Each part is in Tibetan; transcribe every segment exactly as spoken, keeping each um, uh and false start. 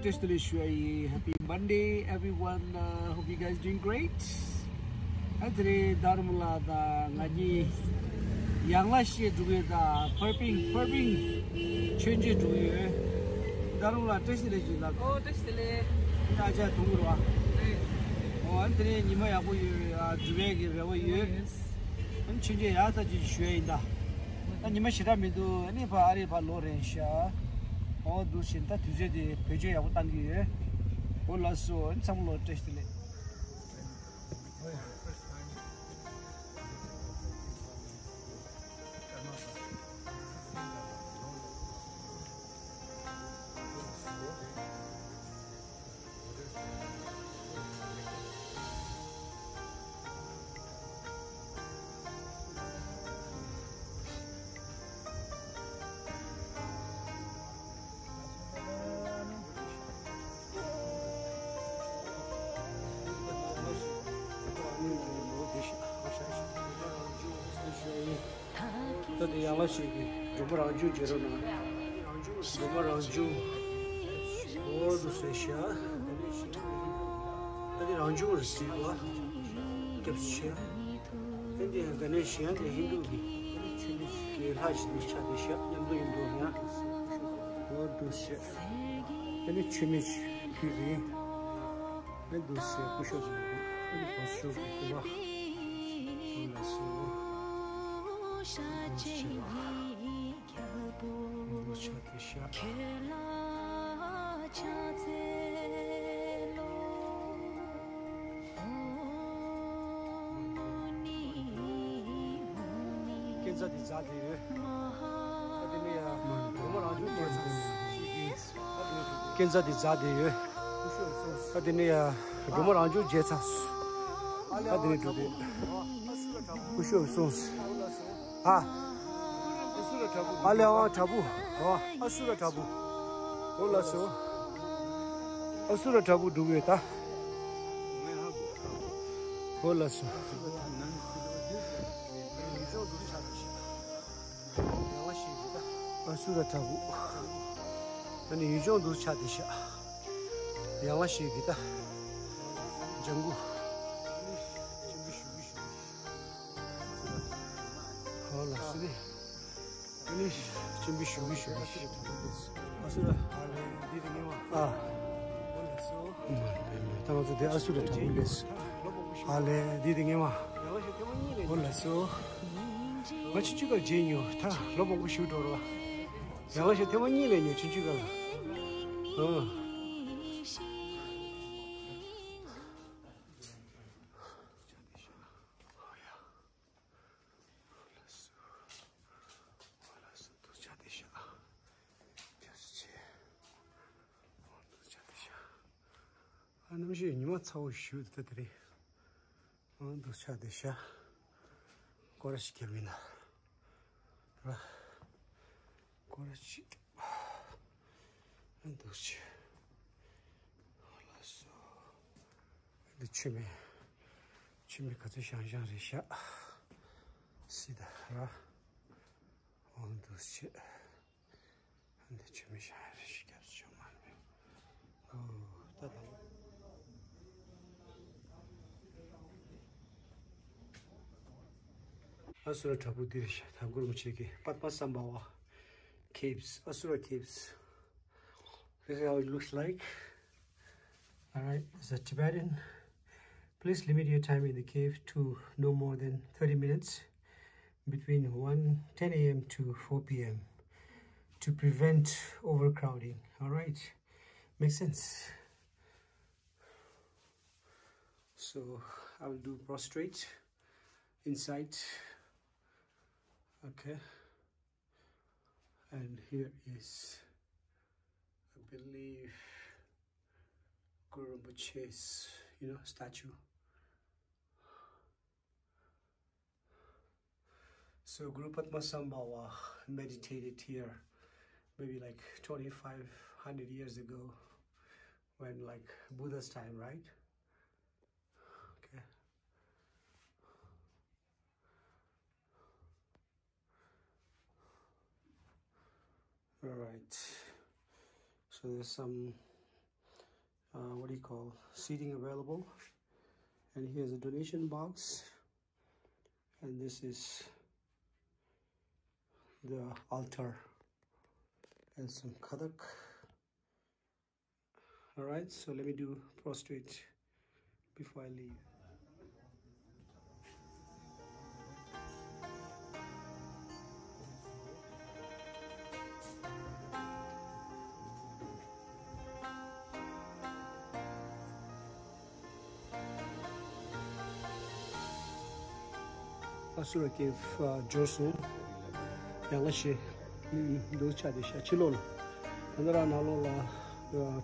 བཀྲ་ཤིས་བདེ་ལེགས་ཞུ་ཡ་ཡིན། Happy Monday, everyone. Uh, hope you guys doing great. ཨ་དེ་རིང་རྡ་རམ་ལ་དང་ང་གཉིས་ཡང་ལ་ཤེད་འགྲོ་གི་དང་ཕར་པིང་ཕར་པིང་མཆོད་མཇལ་འགྲོ་གི་ཡོད། རྡ་རམ་ལ་བཀྲ་ཤིས་བདེ་ལེགས་ཞུ་ལགས། ཨོ་བཀྲ་ཤིས་བདེ་ལེགས། ཨ་ཅག་དུང་གུར་བ། ཨོ་ཨ་དེ་རིང་ཉི་མ་ཡག་པོ་ཡོད། ཨ་འགྲུལ་པའི་གི་རེ་བ་ཡོད། ཨ་ནི་མཆོད་མཇལ་ཡག་ཐག་ཆོད་ཞུ་ཡ་ཡིན་ད། ད་ཉི་མ་ཞེ་དྲག་མི་འདུག་ཨ་ནི་ཕ་ཨ་རི་ཕ་ལོག་རན་ཤག་ཨོ་འདུག་བཞིན་ད་དུས་ཚོད་དེ་བེད་སྤྱོད་ཡག་པོ་བཏང་གི་ཡོད། ཨོ་ལགས་སོ། ཨ་ནི་ཚང་མ་ལོ་བཀྲ་ཤིས་བདེ་ལེགས། ད་དེ་ཡང་ལ་ཞིག་གི་སྒྲོལ་མ་རང་བྱུང་བྱེད་རོགས་གནང་། སྒྲོལ་མ་རང་བྱུང་། འོ་དུ་ཟེར་ཤག་ད་དེ་རང་བྱུང་རེད་ཟེར་བ། སྐྱབས་སུ་མཆི། ཨ་འདི་ག་ནས་གཞན་དེ་ཧིན་དུ་གི་ལྷ་ཞིག་ཏུ་ཆགས་ཏེ་ཤག་མཉམ་དུ་ཡིན་འདུག་ཡང་། འོ་དུ་ཟེར། ཨ་ནི་མཆོད་མེ་ཞིག་ཕུལ་རེད། ཨ་འདུག་སེ་སྐུ་ཞབས་ཀྱི་ཨ་ནི་བོད་ཤོག་གི་སྐུ་པ། ཨོ་ལགས་སོ། ཨོ་ལགས་སོ། འདུག་ཆ་དེ་ཤ། སྐས་འཛེག་དེ་འཛེག་དེ་ཡོད། ཨ་དེ་ནས་ཡ་སྒྲོལ་མ་རང་བྱུང་སྐས་འཛེག་སྐས་འཛེག་དེ་འཛེག་དེ་ཡོད། ཨ་དེ་ནས་ཡ་སྒྲོལ་མ་རང་བྱུང་རྗེས་ཚ། ཨ་དེ་ནས་འགྲོ་དེ། སྐུ་ཞབས་སོང་། ཨ། ཨ་ལས་དབང་དྲག་པོ། ཨ་སུ་ར་དྲག་པོ། ཨོ་ལགས་སོ། ཨ་སུ་ར་དྲག་པོ་འགྲོ་གི་ཡོད་ད། ཨོ་ལགས་སོ། ཨ་སུ་ར་དྲག་པོ། ཨ་ནི་ཡུལ་ལྗོངས་འདུག་ཆ་དེ་ཤག་ཡང་ལ་ཞིག་གི་ད། ལྗང་གུ། ཨོ་ལགས་སོ། ཨ་ནི་སྤྱན་འབུལ་ཞུ་གི་ཞུ་གི་ཞུ་གི། ཨ་སུ་ར། ཨ་ལེ་འདི་དེ་ངེས་མ། ཨ། ད་ང་ཚོ་དེ་ཨ་སུ་ར་དྲག་པོ་ལས། ཨ་ལེ་འདི་དེ་ངེས་མ། ཨོ་ལགས་སོ། ང་ཆུང་ཆུང་སྐབས་མཇལ་མྱོང་། ད་ལོ་མང་པོ་ཞིག་འགྲོ་རོགས། ཡང་ལ་ཞིག་ཐེངས་མ་གཉིས་ལས་མྱོང་། ཆུང་ཆུང་སྐབས་ལ། ཨ། ལགས་སོ། ཨོ་ལགས་སོ། འདུག་ཆ་དེ་ཤག་སྐྱབས་སུ་མཆི། ཨོ་འདུག་ཆ་དེ་ཤག་ཨ་གནམ་གཤིས་ཉི་མ་ཚ་བོ་ཞིག་འདུག་ད་དེ་རིང་། ཨོ་འདུག་ཆ་དེ་ཤག་སྐོར་ར་ཞིག་རྒྱབ་ཡིན་ན་ར། སྐོར་ར་ཞིག་རྒྱབ། ཨོ་འདུག་ཆ། ཨོ་ལགས་སོ། འདི་མཆོད་མེ། མཆོད་མེ་ག་ཚོད་ཤང་ཤང་རེད་ཤག་སི་ད་ར། ཨོ་འདུག་ཆ། འདི་མཆོད་མེ་ཤང་རེད་ཤག་སྐྱབས་སུ་མཆི། ཨོ་ད་ད། ཨ་སུ་ར་དྲག་པོ་འདི་རེད་ཤག་ཐང་གུ་རིན་པོ་ཆེ་གི་པདྨ་སམ་བྷ་ཝ་Caves, Asura Caves. This is how it looks like. All right, as a Tibetan, please limit your time in the cave to no more than thirty minutes between one, ten a m to four p m to prevent overcrowding. All right, makes sense. So I will do prostrate inside. Okay. And here is, I believe, Guru Rinpoche's, you know, statue. So Guru Padmasambhava meditated here maybe like twenty-five hundred years ago, when, like, Buddha's time, right? Okay. All right. So there's some uh, what do you call, seating available. And here's a donation box. And this is the altar and some kathak. All right, so let me do prostrate before I leave. ཨ་སུ་ར་ཀེབ་འབྱོར་སོང་། ཡང་ལ་ཤེ། འདུག་ཆ་དེ་ཤ་ཕྱི་ལོགས་ལ། ད་ནི་ར་ནང་ལོགས་ལ་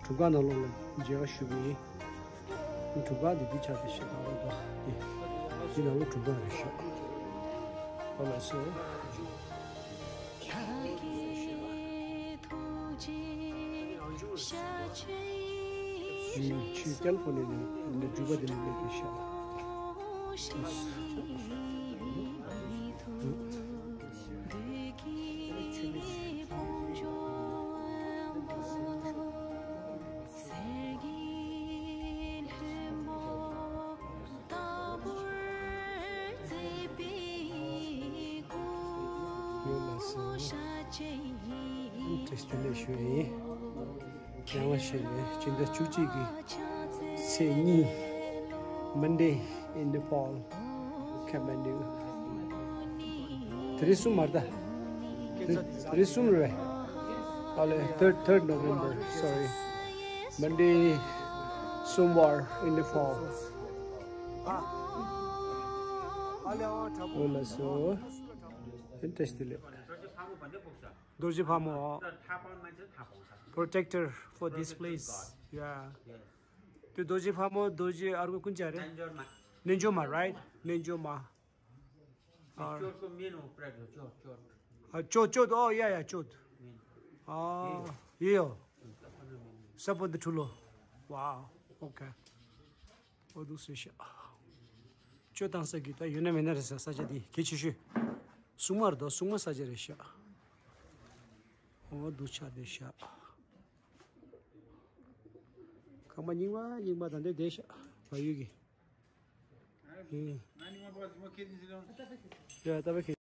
གྲུ་ཁ་ནང་ལོགས་ལ་མཇལ་ཁ་ཞུ་གི་ཡིན། གྲུ་ཁ་འདི་འདི་ཆ་དེ་ཤ་ད་ར་ད་འདི་འདི་ནང་ལོགས་གྲུ་ཁ་རེད་ཤག་ཨོ་ལགས་སོ། ཆུ་ཀལ་ཕོར་ནི་ནས་འདི་འགྲུལ་པ་འདི་ནས་སླེབས་པའི་ཤག་ཡོད་ལགས་སོ། ཏེས་ཏེ་ལེ་ཞུ་ཡིན། ཡང་བ་ཞེས་ནས་སྤྱི་ཟླ་བཅུ་གཅིག་གི་ཚེས་གཉིས། Monday in Nepal, Kathmandu. དེ་རིང་གསུམ་མ་རེད་ད། དེ་རིང་གསུམ་རེད། ཨ་ལེ། third, third November, sorry. Monday, Sombar in Nepal. ཨོ་ལགས་སོ། ཏེས་ཏེ་ལེ། རྡོ་རྗེ་ཕག་མོ། Protector for this place. Yeah. དེ་རྡོ་རྗེ་ཕག་མོ། རྡོ་རྗེ་ཨར་གུ་ཀུན་ཅག་རེད། རྣལ་འབྱོར་མ། རྣལ་འབྱོར་མ། རྣལ་འབྱོར་མ། ཨ། ཅོ་ཀོ་མེ་ནོ་པྲ་ཅོ་ཅོ་ཅོ། ཨ། ཅོ་ཅོ་དོ། ཨོ་ཡ་ཡ་ཅོ་དོ། ཨ། ཡེ་ཡོ། ས་པོ་འདི་ཁྲུ་ལོ། Wow. Okay. ཨོ་འདུག་སེ་ཤ། ཅོ་བཏང་ས་གི་ད་ཡོད་ན་མེད་ན་རེད་ས། ས་ཆ་འདི་གལ་ཆེ་ཤོས། སྲུང་མ་རེད་དོ། སྲུང་མ་ས་ཆ་རེད་ཤག་ཨོ་འདུག་ཆ་དེ་ཤག་ཁང་པ་རྙིང་པ་རྙིང་པ་ད་འདྲ་བསྡད་ཤག་བལ་ཡུལ་གྱི། ཨེ། ཡ་ད་བེ་ཁེ།